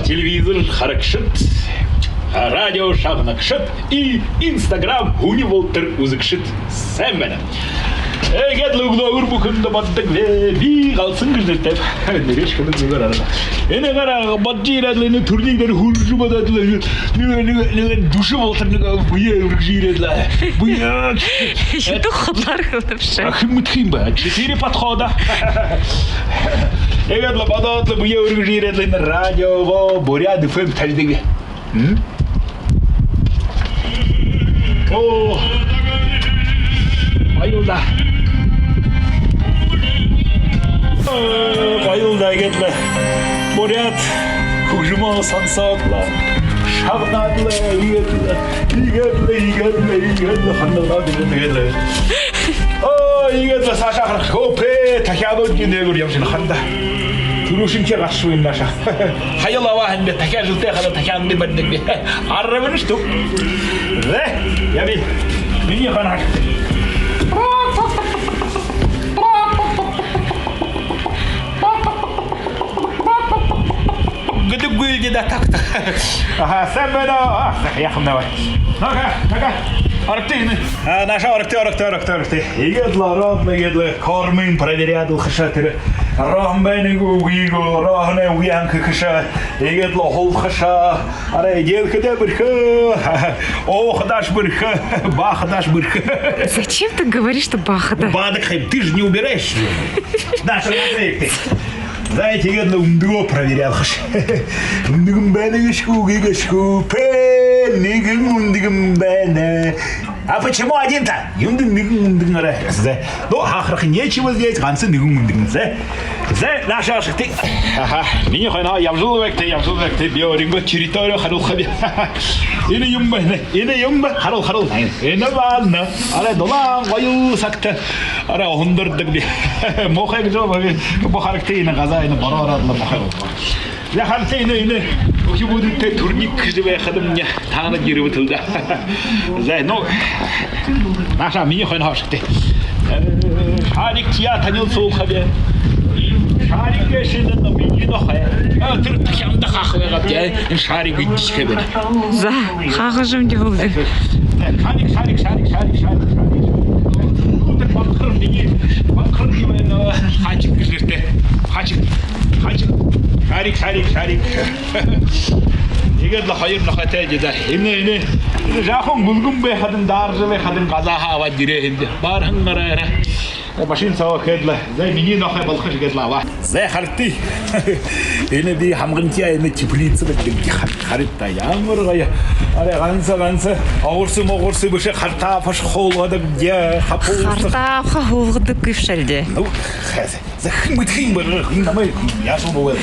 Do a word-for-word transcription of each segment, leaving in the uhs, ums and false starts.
Телевизор харагшад, радио шагнагшад и Instagram һүни болотор үзэгшэд, сайн байна. Иигээд лэ үглөөгүүр бүхэндэ бододог би, Галсан гэжэ нэрэтэйб. Нэрэшье хэлэхэ зүгөөр арга. Энэ гараа бодожо ерээд лэ, энэ түрник дээрэ хүрэжэ бодоод лэ, нэгэ, нэгэ, нэгэ дүшэ болотор нэгэ бэеэ үргэжэ ерээд лэ. Бэеэ. Хэды худалаар хэлэбши. А хэн мэдэхэ юм бэ? Четыре подхода. Иигээд лэ бодоод лэ, бэеэ үргэжэ ерээд лэ, энэ радиогоо Буряад ФМ табидаг. М? Оо. Баял даа. Оо, баял даа, иигээд лэ. Буряад хүгжэмөө сонсоод лэ, шагнаад лэ, иигээд лэ, иигээд лэ, иигээд лэ, иигээд лэ, хандагаад иигээд лэ. Оо, иигээд лэ саашаа харахаб. Хөөпэй, тахяанууд гэнэ гү, ямар юм шэнги ханда. Түрүүшынхиеэ гаршоо юм наашаа. Хаяал абаа һэм би, тахяан жэлтэй хадаа тахяануудые баридаг би. Арбан штук. Зэ, ябая. Минии хойно хаш. Гэдэг гүйл даа, так-то. Аха, сайн байна. А, яаха юм, давай. Ну-ка, ну-ка. Орогты, ну. А, наашаа орогты, орогты, орогты, орогты. Иигээд лэ ороод лэ, иигээд лэ кормыень проверяад лэ хэхэш тэрэ. Ороһон байна гү, үгы гү, ороһон, үгы һэн хэхэш. Иигээд лэ уһалхаш. Арай эдеэлхэдээ бэрхэ. Уухадааш бэрхэ. Баахадааш бэрхэ. Зачем ты говоришь, что баахада? Баадаг һэм, ты же не убираешь. Наашаа, наашаа. Зэ, тиигээд лэ үндэгөө проверяалхаш. Үндэгэн байна гээшэ гү, үгы гээшэ гү. Пэ, нэгэн үндэгэн байна. А почему один-то? Юундэ нэгэн үндэгэн, арай. Зэ. Ну, хахарха нечего здесь, ганса нэгэн үндэгэн. Зэ. Зэ, наашаа орогты. Аха, минии хойно ябажал байгты, ябажал байгты. Би өөрынгөө территориие харуулхаб. Энэ юун бэ? Энэ юун бэ? Харуул, харуул. Энэ ванна. Арай дулаан гоё сагта. Арай уһандардаг би. Муухай гэжэ бааб. Бү харагты, энэ газаа, энэ бороо ороод лэ муухай болоо. Зэ, харагты, энэ, энэ үхибүүдтэй турник хэжэ байхадамни таанад ерэбэт лэ даа. Зэ, ну, наашаа минии хойно хаш. Тэ. Э, Шарик, тиигээ танилсуулхаб. Шарик гээшэ энэ минии нохой. А, тэрэ тахяанда хааха байгааб даа. Энэ Шарик эдишэхэ байна. За, хаагыш юм даа, болдо. Шарик, Шарик, Шарик, Шарик, Шарик, Шарик. Тэрэ банхар минии, банхар минии байна. Хачик гэжэ нэрэтэй. Хачик, Хачик. Шарик, Шарик, Шарик. Иигээд лэ хоёр нохойтой даа. Энэ, энэ, энэ жаахан гүлгэн байхадань, дааржа байхадань газааһаа абаад ерээ һэм даа. Баарһан гараараа. Машина соо хээд лэ. Зэ, минии нохой болохош гээд лэ абаа. Зэ, харагты. Энэ би һамгантай, энэ теплица гэдэг. Хар-, харагты, ямар гоё. Арай ганса, ганса огурцы-могурцы бэшэ, картоф хуулгадаг даа, капуста. Картоф хуулгадаг гээшэл даа. Ну, хэ-, зэ, хэн мэдэхэ юм бэ, хэн намайе яажа үгөө.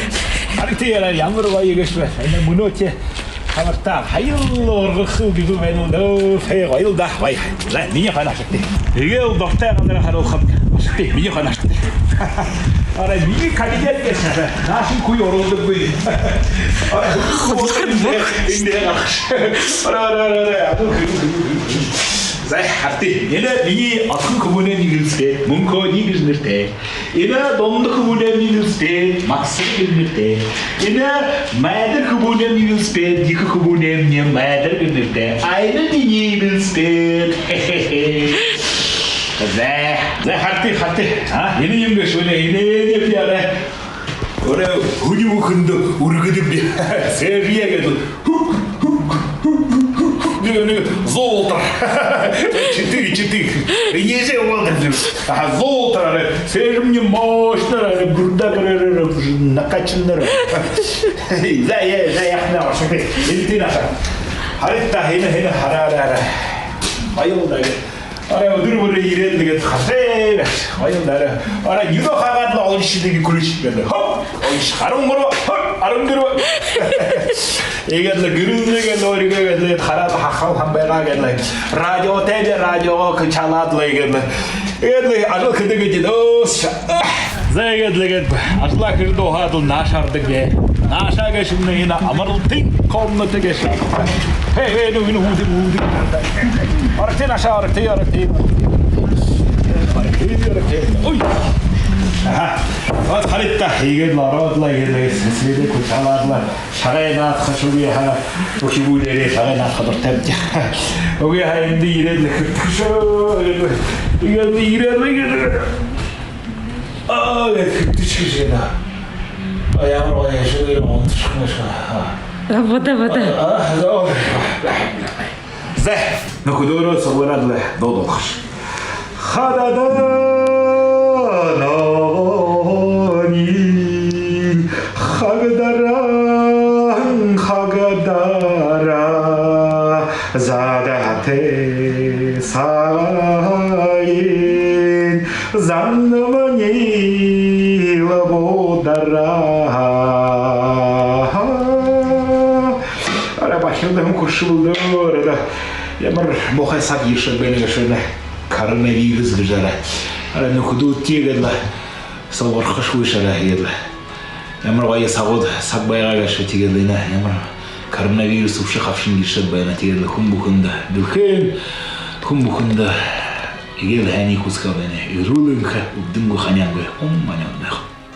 Харагты, арай ямар гоё гээшэб. Энэ мүнөө тэ хамагтаа һаял ургахал гэжэ байна лэ даа. Хэ, гоё лэ даа, бай. Зэ, минии хойно хаш. Иигээд лэ дуртай газараа харуулхаб. Хаш, минии хойно хаш. Арай минии кабинет гээшэ. Наашань хүниие оруулдаггүй. Арай, эндэ, эндэ гарахаш. Арай, арай, арай, арай. Зэ, харагты. Энэ минии отхон хүбүүнэй нэгэ велосипед. Мүнхөө нэгэ гэжэ нэрэтэй. Энэ дунда хүбүүнэймни велосипед, Максим гэжэ нэрэтэй. Энэ майдар хүбүүнэймни велосипед, ехэ хүбүүнэймни Майдар гэжэ нэрэтэй. А энэ минии велосипед. Зэ, зэ, харагты, харагты. А, энэ юун гээшэб, энэ, энэ, энэ би арай. Арай һүни бүхэндэ үргэдэг би. Сээжээ гээд лэ. Нэгэ, нэгэ зуун литр. Четыре, четыре. Ниже угол. Аха, зуун литр. Сээжэмни мощно, гүрдэ, накачанный. Зэ, зэ, яахана, орогты. Эндэ наашаа. Харагты, энэ, энэ, хараа, хараа, хараа. Баял даа. Арай үдэр бүри ерээд лэ гээд хашаа. Баял даа. Арай нюдөө хаагаад лэ олон шэдигээ ключ гээд лэ. Хоп! Олон шэ-, арбан гурба, хоп! Арбан гурба. Иигээд лэ гэрэлнэ гээд лэ, өөрыгөө гээд лэ, хараад лэ, хахал хам байгаа гээд лэ. Радиотой даа, радиогоо качалаад лэ гээд лэ. Иигээд лэ ажал хэдэг гээд лэ. Өө, ша-, зэ, иигээд лэ гээд ажалаа хэжэ дууһаад лэ наашаа ородог гээ. Наашаа гээшэмнай энэ амаралтын комната гээшэ. Хэ, хэ, ну, ну, һүүдэ, һүүдэ. Орогты, наашаа орогты, орогты. Орогты, орогты. Ой. Аха. Вот харыт даа, иигээд лэ ороод лэ, иигээд лэ сэсэрлиг хүтэлөөд лэ. Шагай наадахаш үгы һаа, үхибүүдээрээ шагай наадахада дуртайбди. Үгы һаа, эндэ ерээд лэ хэбтэхэ шуу. Иигээд лэ ерээд лэ, иигээд лэ. Аа, иигээд хэбтэхэ шэнги. А, ямар гоё шэнги, унташаха юм шэнги. А. А, бодо, бодо. А, а, за. За, нүхэдөөрөө суглараад лэ дуу дуулахаш. Хадада ногоониинь хагдаран хагдараа, задаһатай сагайень замнамни лэ будараа. Арай бахилда хүн хүрэшэ бэлдээ, арай даа. Ямар муухай саг ерэшээд байна гээшэб даа. Коронавирус гэжэ арай. Арай нүхэдүүдтэ иигээд лэ суглархаш бэшэ арай, иигээд лэ. Ямар гоё сагууд, саг байгаа гээшэ, тиигээд лэ энэ ямар коронавирус үбшэ хабшан ерэшээд байна, тиигээд лэ хүн бүхэндэ, дэлхэйн хүн бүхэндэ иигээд лэ һайниие хүсэхэ байна. Эрүүл энхэ, үбдэнгүй, ханяангүй хүн манай байха.